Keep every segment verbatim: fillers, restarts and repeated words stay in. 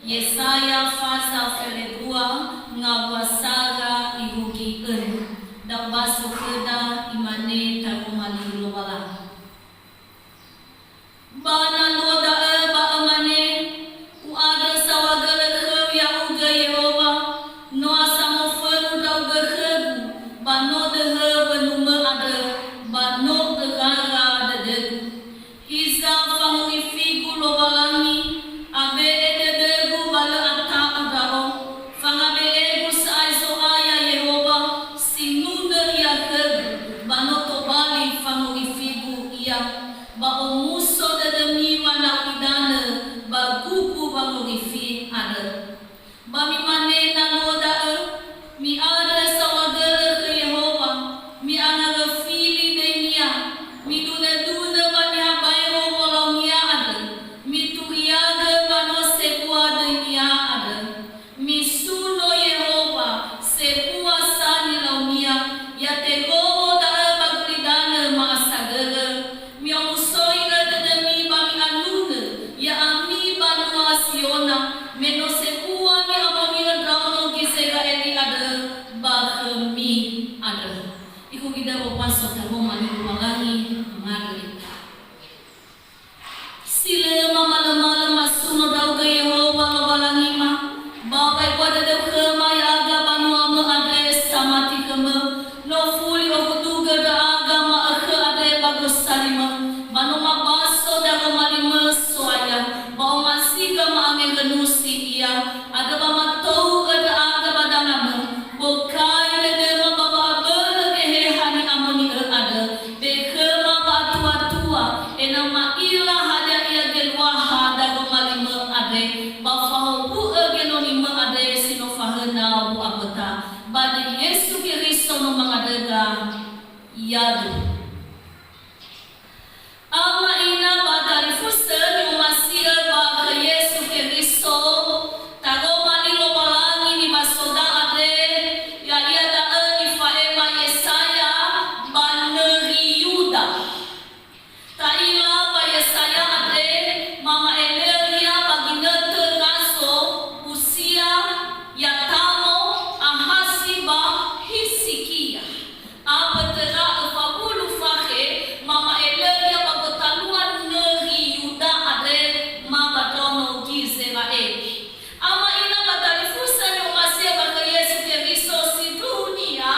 Yesaya fasa felendrua ngawua sara irugi önu. Da'ubaso khöda, imane taroma li Lowalangi. Ba na luo da'ö ba ömane, U'andrö saohagölö khöu ya'ugö Yehowa, no asamofönu ndra'ugö khögu, ba no döhö wönumö andrö, ba no ögara dödögu. Hiza fangorifigu Lowalangi, abe'e dödögu ba lö ata'u ndra'o. Fangabe'egu sa'ae Zo'aya Yehowa, sinunö ia khögu, ba no tobali fangorifigu ia. Ba omuso dödömi wa na u'idanö ba gugu wangorifi andrö. Ba mimane na luo da'ö, Mi'andrö saohagölö khö Yehowa, mi'angaröfili döinia, midunödunö ba niha baero wolaunia andrö, mituriagö ba no sebua döinia andrö. Misuno Yehowa, sebua sa nilaunia, ya tegowo da'ö ba gulidanö ma'asagörö. Mi'omusoi'ö dödömi ba mi'anunö, ya'ami banua Ziona, me no sebua mi'amoni'ö ndraono Gizera'eli andrö ba khömi andrö. Iku gida wopaso taroma li Lowalangi, mangandrö ita. Si lö mamalömalö masuno ndra'ugö Yehowa Lowalangima, ba wa'ebua dödöu khöma ya'aga banuamö andre samati khömö, no fuli ohudugö ndra'aga ma'ökhö andre ba gosalimö, ba no mabaso ndra'aga malimö So'aya, ba omasiga ma'angerönusi ia, andrö ba matou'ö ndra'aga ba dangamö, bokai dödöma ba wa'abölö Geheha ni'amoni'ö andrö, be khöma wa'atuatua, ena'ö ma'ila hadia ia geluaha ndra'aga malimö andre, ba fahowu'ö genonimö andre si no fahöna wa'aböta. Ba döi Yesu Keriso no mangandröda. Yadu. Ama ina ba talifusö ni'omasi'ö ba khö Yesu Keriso, taroma li Lowalangi nibasoda andre, ya'ia da'ö nifa'ema Yesaya ba nöri Yuda. Ta'ila wa Yesaya andre, mama'ele'ö ia ba ginötö razo, Usia, Yatamo, Ahazi ba Hizikia. Abötöra öfa wulu fakhe, mama'ele'ö ia ba gotalua nöri Yuda andre, ma ba ndraono Gizera'eli. Ama ina ba talifusö ni'omasi'ö ba khö Yesu Keriso sindruhunia,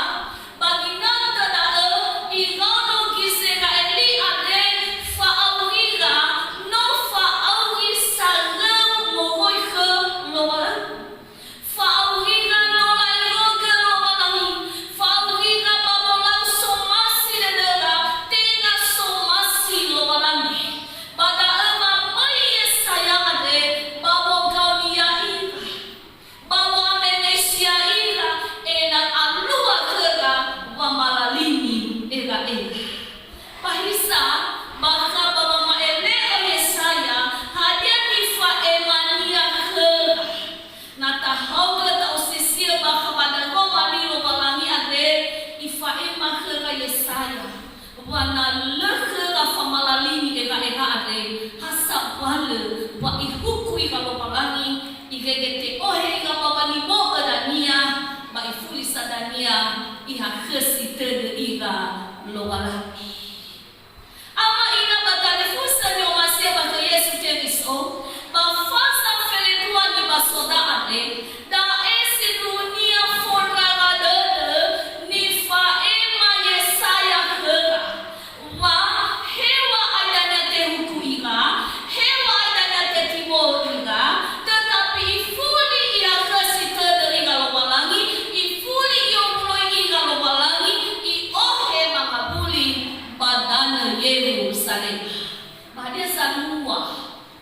ba ginötö da'ö iraono Gizera'eli andre fa'aurira, no fa'auri saröu moroi khö Lowalangi. Fa'aurira no la'erögö Lowalangi, fa'aurira ba wolau somasi dödöra, tenga somasi Lowalangi. Ba da'ö wa möi Yesaya andre, ba wogaoni ya'ira, ba wamenesi ya'ira, ena'ö alua khöra wamalalini era'era. Ba hiza, bakha ba wama'ele'ö Yesaya, hadia nifa'emania khöra? Na tahaogö ta'osisi'ö bakha ba ndra'o wa li Lowalangi andre, ifa'ema khöra Yesaya, wa na lö khöra famalalini era'era andre, ha saohagölö wa ihuku ira Lowalangi, irege te'ohe ira ba wanibo'ö dania, ba ifuli sa dania ihakhösi tödö ira Lowalangi. Ama ina ba talifusö ni'omasi'ö ba khö Yesu Keriso, ba fasa felendrua nibasoda andre, da'e sindruhunia fondrara dödö nifa'ema Yesaya khöra, wa heŵa'ae dania tehuku ira, heŵa'ae dania tetibo'ö ira, tötapi ifuli ihakhösi tödö ira Lowalangi, ifuli i'owuloi ira Lowalangi, i'ohe mangawuli ba danö Yerusalema. Ba hadia zalua,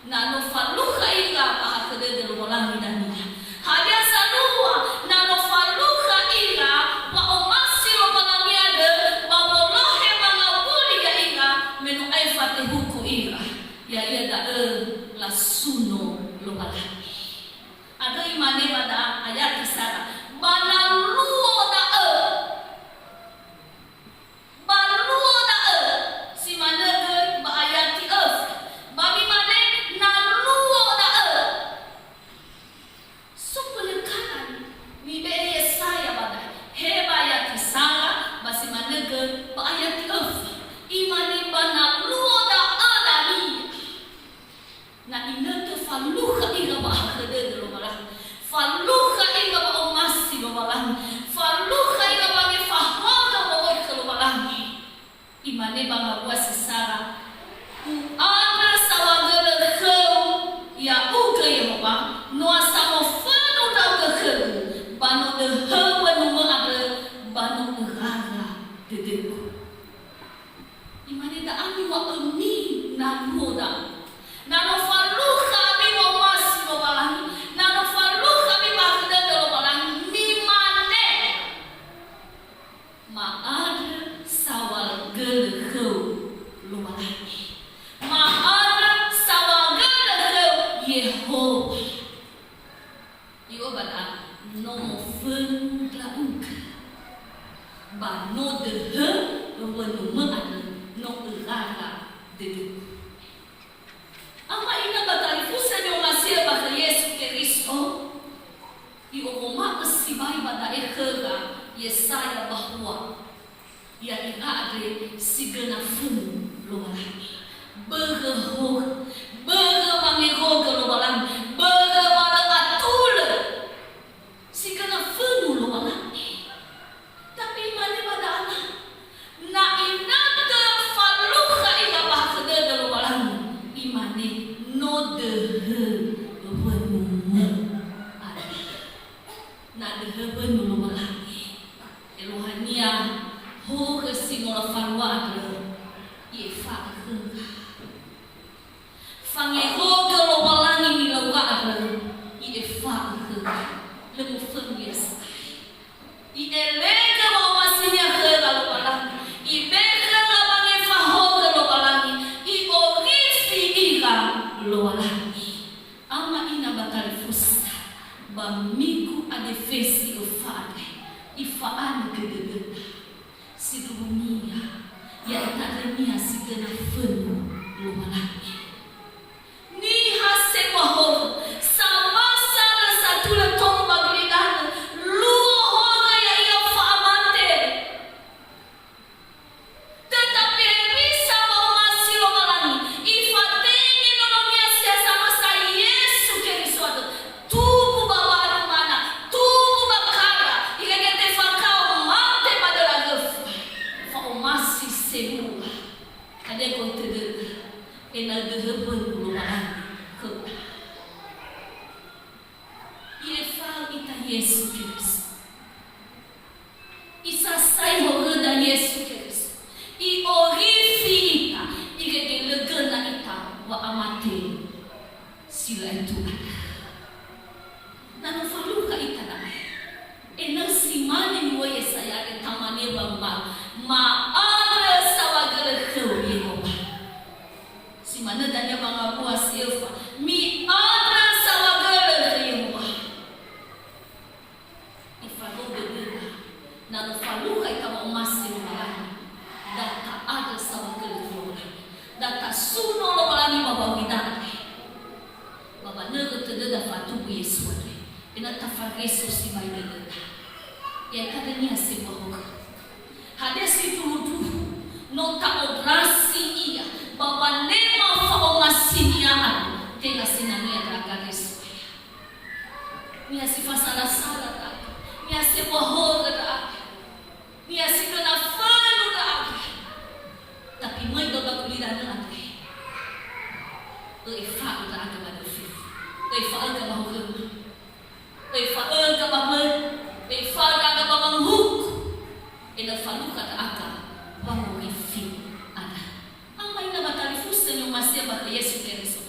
na no falukha ira ba hakhö dödö Lowalangi dania? No asangofönu ndra'ugö khögu, ba no döhö wönumö andrö, ba no örara dödögu. Imane da'a niŵa'ömi na luo da'ö. Na no falukha ami wa'omasi Lowalangi, na no falukha ami ba khö dödö Lowalangi, mimane. Ma'andrö saohagölö khöu Lowalangi. Ma'andrö saohagölö khöu Yehowa. I'o'ö ba da'a, no mofönu ndra'ugö. Ba no döhö wönumö andrö, no örara dödögu. Ama ina ba talifusö ni'omasi'ö ba khö Yesu Keriso, i'ofoma'ö sibai ba da'e khöra Yesaya bahwa ya'ira andre si göna fönu Lowalangi. Börö horö, börö wangerogö Lowalangi, börö wa lö atulö. Si göna fönu Lowalangi. Tapi imane ba da'ana, na inatö falukha ita ba khö dödö Lowalangi, imane, no döhö wönumö andrö. Na döhö wönu Lowalangi, eluahania horö si no lafalua andrö, i'efa'ö khöra. Fangerogö Lowalangi nilaura andrö, i'efa'ö khöra, lö mofönu ia sa'ae. I'elege wa'omasinia khöra Lowalangi, ibe'e khöra wangefa horö Lowalangi, i'orifi ira Lowalangi. Ama ina ba talifusö, ba migu adefesi öfa andre, ifa'anögö dödöda. Sindruhunia, ya'ita andre niha si göna fönu Lowalangi. Niha sebua horö, samasa lö satulö tou ba gulidanö, luo horö ya'ia fa'amate. Tetapi hewisa wa'omasi Lowalangi, ifatenge nononia si ha samösa Yesu Keriso andrö, tumbu ba wa'anumana, tumbu ba kara, irege tefakao mate ba döla röfu. Fa'omasi sebua. Hadia goitödöda, ena'ö döhö wönu Lowalangi khöda. I'efa'ö ita Yesu Keriso. Isasai horöda Yesu Keriso. I'orifi ita, irege lö göna ita wa'amate si lö aetu andrö. Na no falukha ita da'e. Ena'ö si mane niŵa'ö Yesaya andre, tamane ba mbaŵa, ma'andrö saohagölö khöu Yehowa. Si manö dania ba ngawua si öfa, mi'andrö saohagölö khö Yehowa. Ifadou dödöda, na no falukha ita wa'omasi Lowalangi, da ta'andrö saohagölö khö Lowalangi. Da tasuno Lowalangi ba wa'aurida andre. Ba wanörö tödöda fatubu Yesu andre, ena'ö tafareso sibai dödöda. Ya'ita andre niha sebua horö. Hadia sindruhundruhu, no ta'ondrasi ia, ba wanema fa'omasinia andrö, tenga sinangea ndra'aga andre So'aya. Niha si fasala-sala ndra'aga, niha sebua horö ndra'aga, niha si göna fönu ndra'aga. Tapi möi ba gulidanö andre. Ö'efa'ö ndra'aga ba dödöu. Ö'efa'öga ba horöu. Ö'efa'öga ba möi. Ö'efa'ö ndra'aga ba wanguhuku. Ena'ö falukha ndra'aga wangorifi andrö. Ama ina ba talifusö ni'omasi'ö ba khö Yesu Keriso.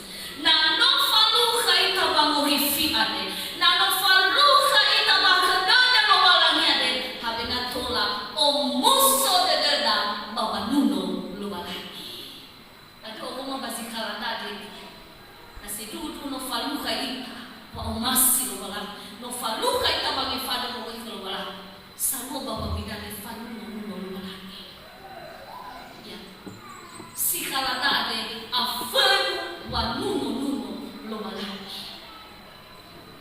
Na no falukha ita wangorifi andre, na no falukha ita ba khö dödö Lowalangi andre, hawena tola omuso dödöda ba wanuno Lowalangi. Andrö oroma ba zi khalada andre. Na sindruhundruhu no falukha ita wa'omasi Lowalangi, no falukha ita wangefa'ö moroi khö Lowalangi. Salua ba wa'aurida andre fanuno-nuno Lowalangi. Ya. Si khalada andre afönu wanuno-nuno Lowalangi.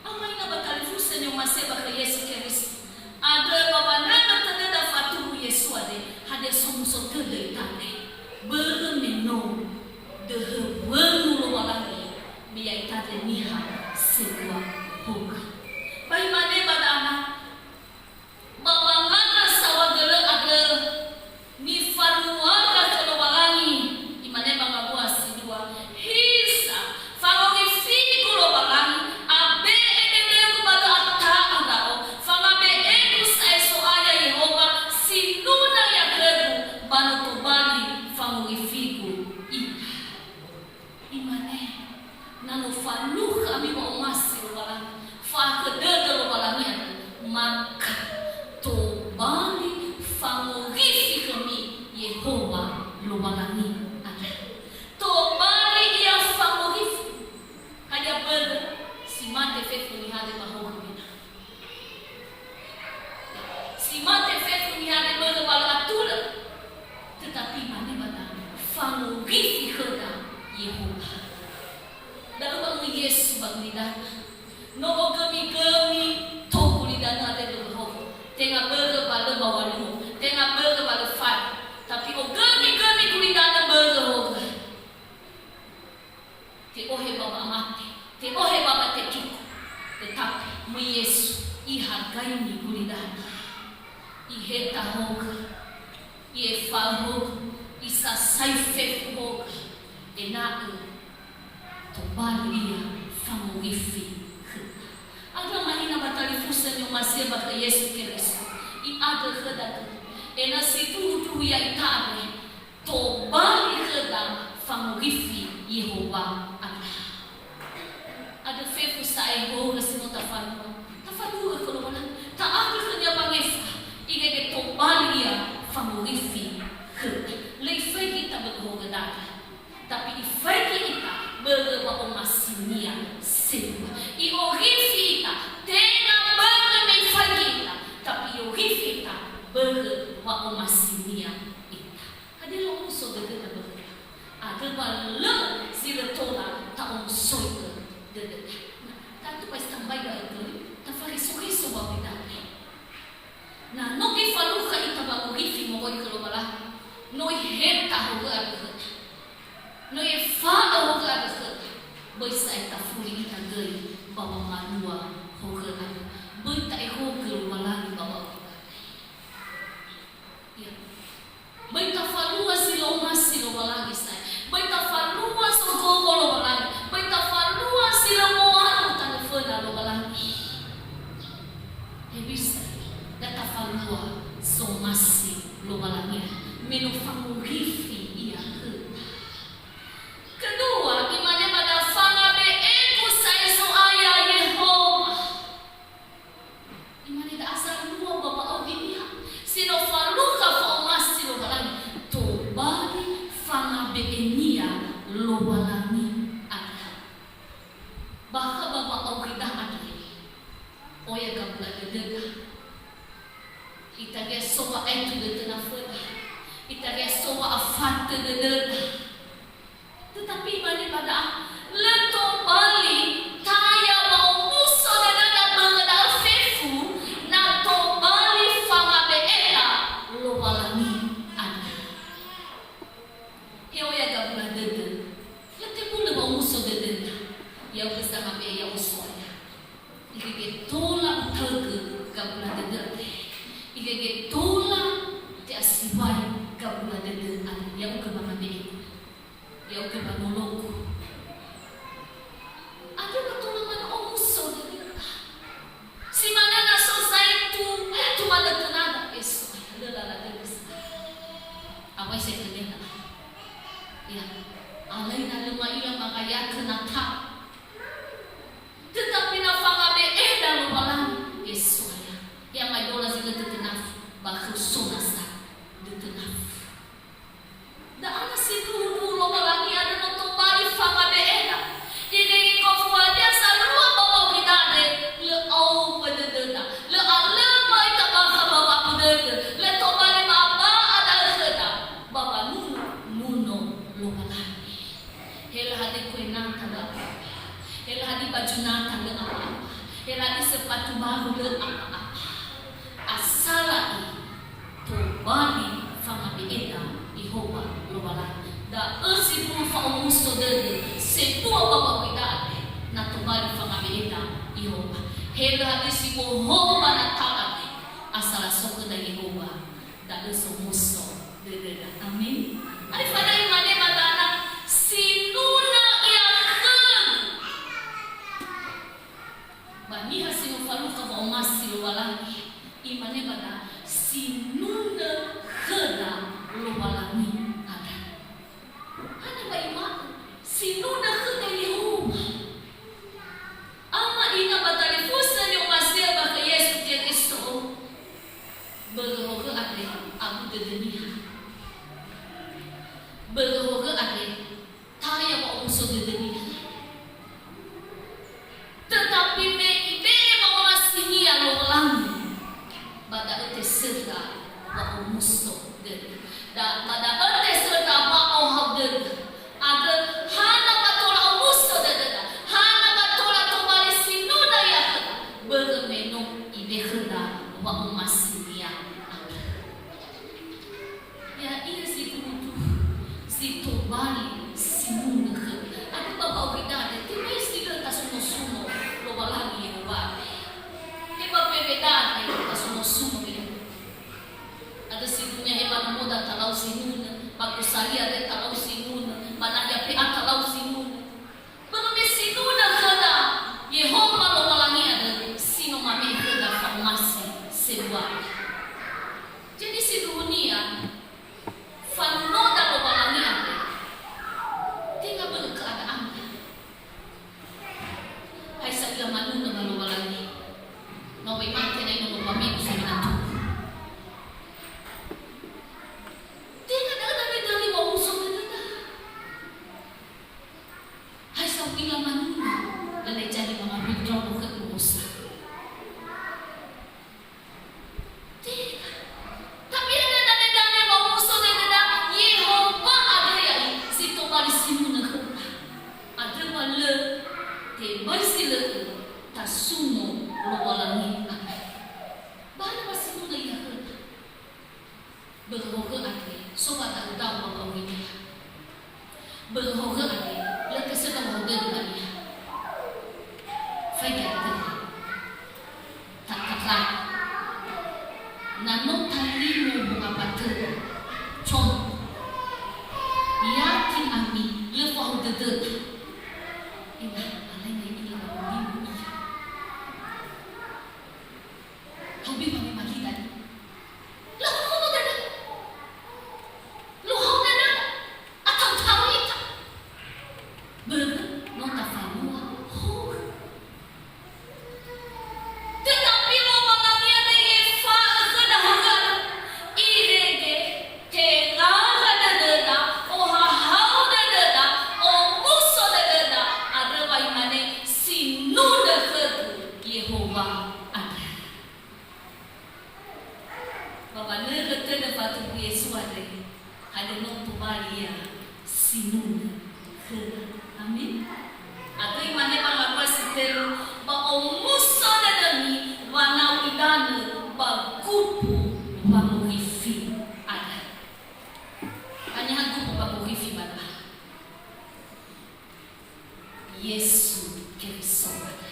Ama ina ba talifusö ni'omasi'ö ba khö Yesu Keriso. Andrö ba wanörö tödöda fatubu Yesu andre, hadia somuso tödö ita andre. Börö me no döhö wönu Lowalangi, me ya'ita andre niha sebua horö. Ba imane ba da'ana, ba wangandrö saohagölö andrö nifanuaga khö Lowalangi, imane ba ngawua si dua, hiza, fangorifigu Lowalangi, abe Lima hohö mena. Si mate fefu niha börö ba lö atulö, tetapi mane ba da'ö, fangorifi khöda Yehowa. Da'ö wa'ö Yesu ba gulidanö. No ogömi-gömi tou gulidanö andre börö hohö. Tenga börö ba lö ba waluo, tenga börö ba lö fai. Tapi ogömi-gömi gulidanö börö hohö. Te'ohe ba wa'amate, te'ohe ba wa'atekiko. Tetapi möi Yesu, Ihagaini gulidanö. Iheta hoga, I'efa'ö hoga, Isasai fefu hoga. Ena'ö tobali Ia fangorifi khöda. Andrö ma'ila ba talifusö ni'omasi'ö ba khö Yesu Keriso. I'andrö khöda dödö. Ena'ö sindruhundruhu ya'ita andre. Tobali khöda fangorifi Yehowa andrö. Andrö fefu sa'ae horö si no tafalua. Tafalua khö Lowalangi. Ta'andrö khö-Nia ba ngefa. Irege tobali Ia fangorifi khöda. Lö Ifaigi ita börö horöda. Tapi Ifaigi ita börö wa'omasi-Nia sebua. I'orifi ita, tenga börö me Ifaigi ita, tapi I'orifi ita börö wa'omasi-Nia ita. Hadia lö omuso dödöda ba khöda? Andrö wa lö zi lö tola ta'omusoi'ö dödöda. Na, tatu ba si tambai ba ötöi, tafareso-reso ba wida andre. Na no ifalukha ita wangorifi moroi khö Lowalangi, no iheta horö andrö khöda. No ifa'ö horö andrö khöda. Böi sa'ae tafuli ita göi ba wamalua horö andrö. Böi ta'ehogö Lowalangi ba wa'ohita andre. Iya. Böi tafalua zi lö omasi Lowalangi sa'ae. Böi tafalua sogogo Lowalangi. Böi tafalua zi lö moalu tanö föna Lowalangi. Hewisa, da tafalua zomasi Lowalangi, me no fangorifi Ia khöda. Kedua, imane ba da'ö, "Fangabe'egu sa'ae Zo'aya, Yehowa." Imane da'a zalua ba wa'auri niha si no falukha fa'omasi Lowalangi, tobali fangabe'enia Lowalangi andrö. Bakha ba wa'aurida andre, oya gabula dödöda. Itaria so wa'aetu dödöna föda. Itaria so wa'afatö dödöda. Tetapi imane ba da'a, lö tobali taya wa'omuso dödöda börö da'ö fefu, na tobali fangabe'eda Lowalangi andrö. He oya gabula dödö, lö tebulö wa'omuso dödöda. Ya'ugö sangabe'e ya'o So'aya. Irege tola utaögö gabula dödö andre. Irege tola te'asiwai gabula dödö andre. Ya'ugö ba ngabe'egu. Ya'ugö ba nologu. Andrö ba tola manö omuso dödöda. Si manö na so zaitu, eh, tumalö tönada, eh, So'aya, lö lala dödö sa. Awai se tönia na. Ya, alai na lö ma'ila mangayatö nata. Tetapi na fangabe'eda Lowalangi, eh, So'aya. Ya, mai dola zi lö tötönafu, ba khöu so nasa dötönafu. Da'a na sindruhundruhu Lowalangi andrö no tobali fangabe'eda. Irege gofu hadia zalua ba wa'aurida andre, lö aombö dödöda, lö alöma ita bakha ba wa'abu dödö, lö tobali ma'aba'a da'ö khöda, ba wanuno-nuno Lowalangi. He lö hadia kuenata lö apa-apa. He lö hadia bajunata lö apa-apa. He lö hadia sepatu baru lö apa-apa. Asala'i tobali fangabe'eda Yehowa Lowalangi. Da'ö sindruhu fa'omuso dödö sebua ba wa'aurida andre, na tobali fangabe'eda Yehowa. He lö hadia si bohou ba Natal andre, asala so khöda Yehowa, da'ö somuso dödöda. Amin. Aefa da'ö imane ba da'ö, "Sinunö Ia khögu." Ba niha si no falukha wa'omasi Lowalangi, imane ba da'ö, "Sinunö khöda Lowalangi andrö." Hana ba imane, "Sinunö khöda Yehowa." Ama ina ba talifusö ni'omasi'ö ba khö Yesu Keriso, börö horö andre abu dödö niha. Börö horö andre taya wa'omuso dödö niha. Tetapi me ibe Saria deta lau sinunö, ba nahia pe'a ta lau sinunö. Börö me sinunö khöda Yehowa Lowalangi andrö si no mame'e khöda fa'omasi sebua. Jadi sindruhunia, fanunoda Lowalangi andrö, tenga börö keadaannia. Hai sa ila manunö ba Lowalangi. No bai mate na ino no wamigu samina tubu. Tenga da'ö dame dali wa'uso dödöda. Hai sa u'ila manunö, lö lejali mangawuli ndraono khögu osa. Tenga. Tapi hana dame dali wa'uso dödöda, Yehowa andrö ya'i si tobali sinunö khöda. Andrö wa lö, tebai si lö'ö, tasuno Lowalangi andrö. Ba hana wa sinunö ia khöda. Börö horö andre, so ba da'ö-da'ö ba wa'aurinia. Börö horö andre, lö tesöndra wa'odödö ba niha. Faigi atörö. Tatara. Na no talimo wongabatörö. Conto. Yakin ami, lö fahou dödöda. Ena'ö, alai na i'ila wa'alimo ia. Haobi wamemali dania. Lö hono dödö. Lö hono dödö. Atau tau ita. Börö no tafalua horö. Tetapi Lowalangi andrö I'efa'ö khöda horö. Irege, terara dödöda, ohahau dödöda, omuso dödöda, andrö wa imane, "Sinunö khögu Yehowa andrö." Ba wanörö tödö fatubu Yesu andrö, hadia no tobali ia sinunö khöda. Amin. Andrö imane ba ngawua si tölu, "Ba omuso dödömi wanau idanö ba gubu wangorifi andrö." Haniha gubu wangorifi ba da'ö? Yesu Keriso andrö.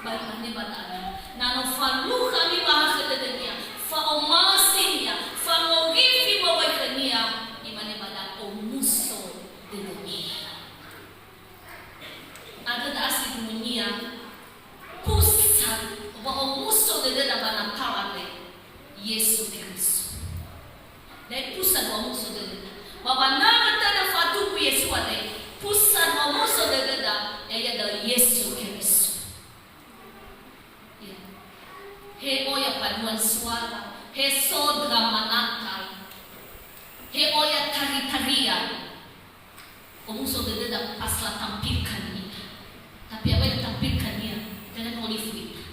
Ba imane ba da'ö, na no falukha ami ba hakhö dödönia, fa'omasinia, fangorifi moroi khönia, imane ba da'ö, "Omuso dödömi." Andrö da'a sindruhunia, pusat wa'omuso dödöda ba Natal andre, Yesu Keriso. Da'e pusat wa'omuso dödöda. Ba wanörö tödö fatubu Yesu andre, pusat wa'omuso dödöda, ya'ia da'ö Yesu Keriso. Ya. He oya paduan suara, he so drama Natal, he oya tari-tarian. Omuso dödöda pas latampilkan ia. Tapi apa yang ditampilkan ia? Jangan olive ita.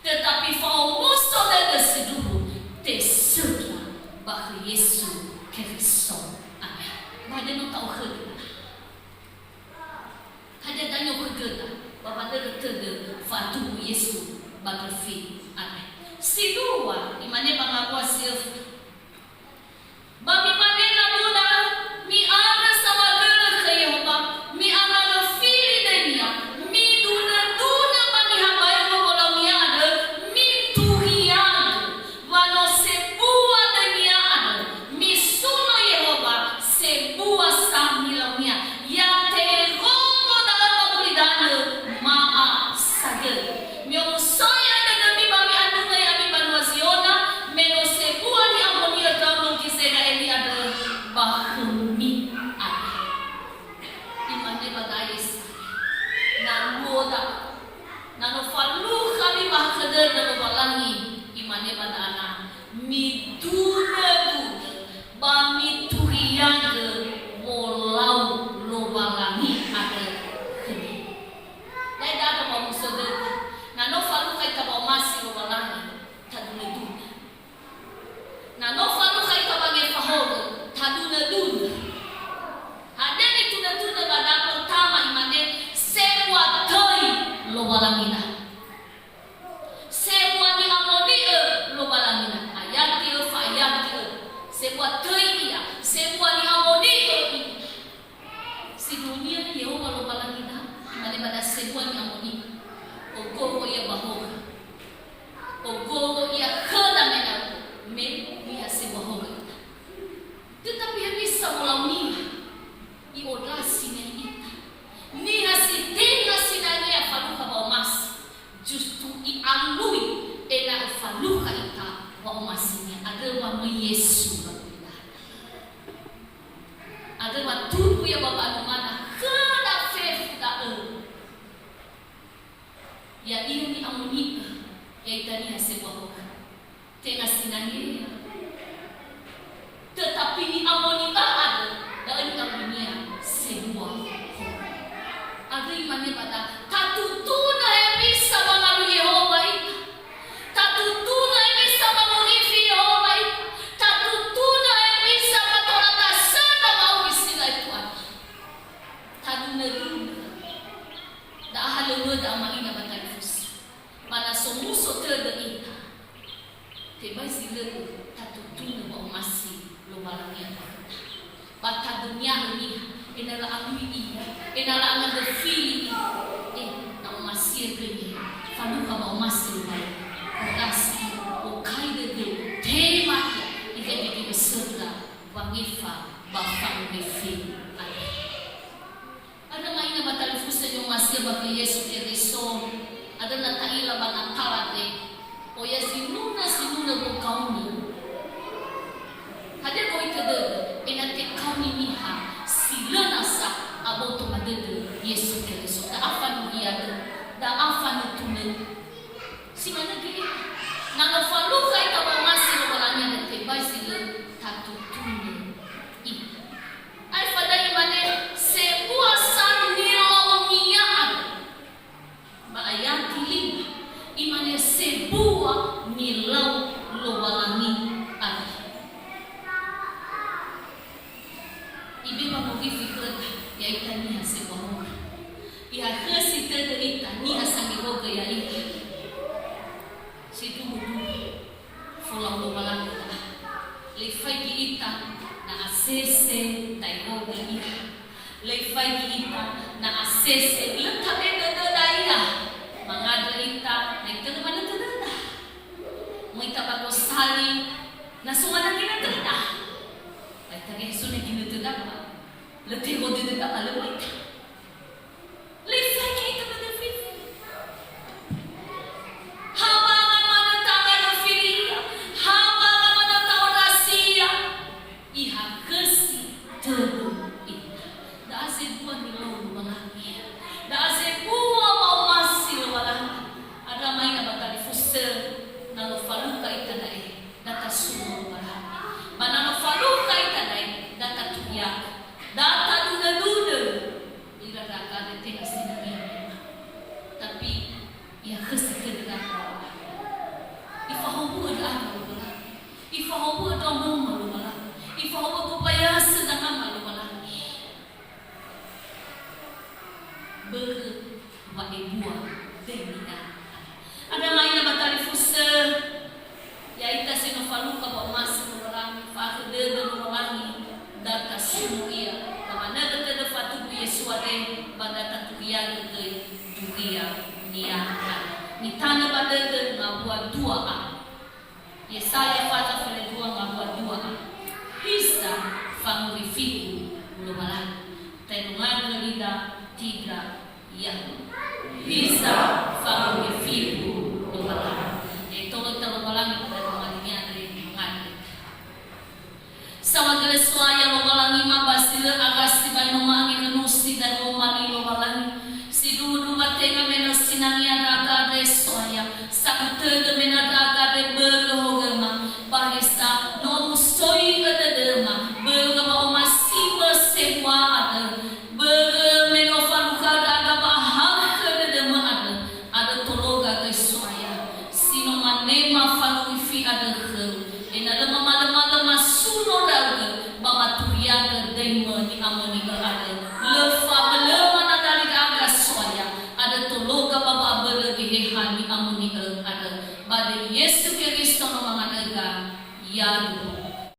Tetapi fa'omuso dödö sindruhu tesöndra ba khö Yesu Keriso. Amin. Ba hadia no ta'okhöda? Hadia da'a ni'okhöda ba wanörö tödö fatubu Yesu ba röfi? Amin. Si dua, imane ba ngawua si öfa, Ba mimane nadu da'ö, mi'andrö saohagölö khö Yehowa, mi'angarö fili döinia, midunödunö ba niha baero wolonia andrö, mituriagö, wa no sebua döinia andrö, misuno Yehowa, sebua sa nilaunia. Ya teroro da'ö ba gulidanö ma'asagö. Mi'omusoi'ö dödömi ba mi'anunö ya'ami banua Ziona, me no sebua ni'amoni'ö ndraono Gizeraeli andrö ba khömi andre. Imane ba da'ö Yesaya, na luo da'ö, na no falukha ami ba hakhö dödö Lowalangi, imane ba da'ö na midunödunö ba mituriagö wolau Lowalangi andrö khömi. Da'e da'a wa'omuso dödö. Na no falukha ita ba omasi Lowalangi, tadunödunö. Na no falukha ita ba ngefa horö, tadunödunö. Hadia nitunödunö ba da'ö? Pertama imane, sebua töi Lowalangida. Sebua ni'amoni'ö Lowalangida, ayati'ö, fa'ayati'ö, sebua töi ia, sebua ni'amoni'ö ia. Sindruhunia Yehowa Lowalangida, imane ba da'ö sebua ni'amoni'ö. Ogoro ia ba horö. Ogoro ia khöda me da'ö, me niha sebua horö ita. Tetapi hewisa Alui ena'ö falukha ita wa'omasinia. Andrö wa möi Yesu ba gulidanö. Andrö wa tumbu ia ba wanumana khöda fefu da'ö. Ya'ia ni'amoni'ö ya'ita niha sebua horö. Tenga sinangea. Tetapi ni'amoni'ö andrö, da'ö ni'amonia sebua horö. Andrö imane ba da, tatutunö hewisa wangalui Yehowa ita. Tatutunö hewisa wangorifi Yehowa ita. Tatutunö hewisa watola dasada wa'ohisi la'etu andrö. Tadunö-dunö. Da'a halöŵöda ama ina ba talifusö. Ba na somuso tödö ita, tebai zi lö tatutunö wa'omasi Lowalangi ba khöda. Ba tadönia'ö niha, ena'ö la'alui ia, ena'ö la'angandröfili ia. Eh, na omasi'ö göi, falukha wa'omasi Lowalangi. Orasi, okai dödö, tema ia, irege gewösöda, wangefa, ba fangorifi andrö. Andrö ma'ina ba talifusö ni'omasi'ö ba khö Yesu Keriso, andrö na ta'ila ba Natala andre, oya zinunö-zinunö wogaonö. Hadia gohitö dödö, ena'ö tekaoni niha si lö nasa aboto ba dödö Yesu Keriso. Da'a fanuhiagö, da'a fanutunö. Si manö göi, na no falukha ita wa'omasi Lowalangi andrö tebai zi lö tatutunö ita. Aefa da'ö imane, sebua sa nilau-Nia andrö. Ba ayati lima, imane, sebua nilau Lowalangi andrö. Ibe wangorifi khöda, ya'ita niha sebua horö. Ihakhösi tödö ita, niha sangehogö ya'ita. Sindruhu-ndruhu, folau Lowalangi da'a. Lö ifaigi ita, na asese, ta'ehogö ia. Lö ifaigi ita, na asese, lö tabe dödöda ia. Mangandrö ita, na itölö manö tödöda. Möi ita ba gosali, na so manö ginötöda. Ba ita geh so na ginötöda ba, lö tehodo dödöda ba lö möi ita. Lö ifaigi ita ba dödö fefu. Ha bangan manö ta'angandröfili ia, ha bangan manö ta'ondrasi ia, ihakhösi tödö ita. Da'a zebua nilau Lowalangi. Da'a zebua wa'omasi Lowalangi. Andrö ma'ina ba talifusö, na no falukha ita da'e, da tasuno Lowalangi. Ba na no falukha ita da'e, da tatuhiagö. Da tadunö-dunö. Ira ndra'aga andre tenga sinangea. Tapi, ihakhösi tödö ndra'aga Lowalangi. Ifahowu'ö ndra'aga Lowalangi. Ifahowu'ö ndra'aga Lowalangi. Ifahowu'ö gobayasö ndra'aga Lowalangi. Börö wa'ebua döi-Nia. Andrö ma'ina ba talifusö, ya'ita si no falukha wa'omasi Lowalangi, fa'akhö dödö Lowalangi, da tasuno ia. Ba manörö tödö fatubu Yesu andre, ba da tatuhiagö göi duria-Nia. Nitanö ba dödö ngawua dua a. Yesaya faza fele dua ngawua dua a. Hiza fangorifigu Lowalangi. Taedongagö lida tiga ya'o. Hiza fangorifigu Lowalangi. Etolo ita Lowalangi pada Lowalangi andre mangandrö. Saohagölö So'aya Lowalangi ma ba zi lö ara sibai no ma'angenusi daroma li Lowalangi. Sindruhu-ndruhu ba tenga me no sinangea ndra'aga andre So'aya. Sakö tödö me na ndra'aga andre börö horöma. Ba heza no musoi'ö dödöma, börö wa'omasimö sebua andrö. Börö me no falukha ndra'aga ba hakhö dödömö andrö, andrö tologa göi So'aya, si no manema fangorifi andrö khöu, ena'ö lö mamalömalö masuno ndra'ugö, ba matuhiagö döimö ni'amoni'ö andrö. Lö fabölöma nadali ndra'aga So'aya, andrö tologa ba wa'abölö Geheha ni'amoni'ö andrö. Ba döi Yesu Keriso no mangandröga, ya'aduhu.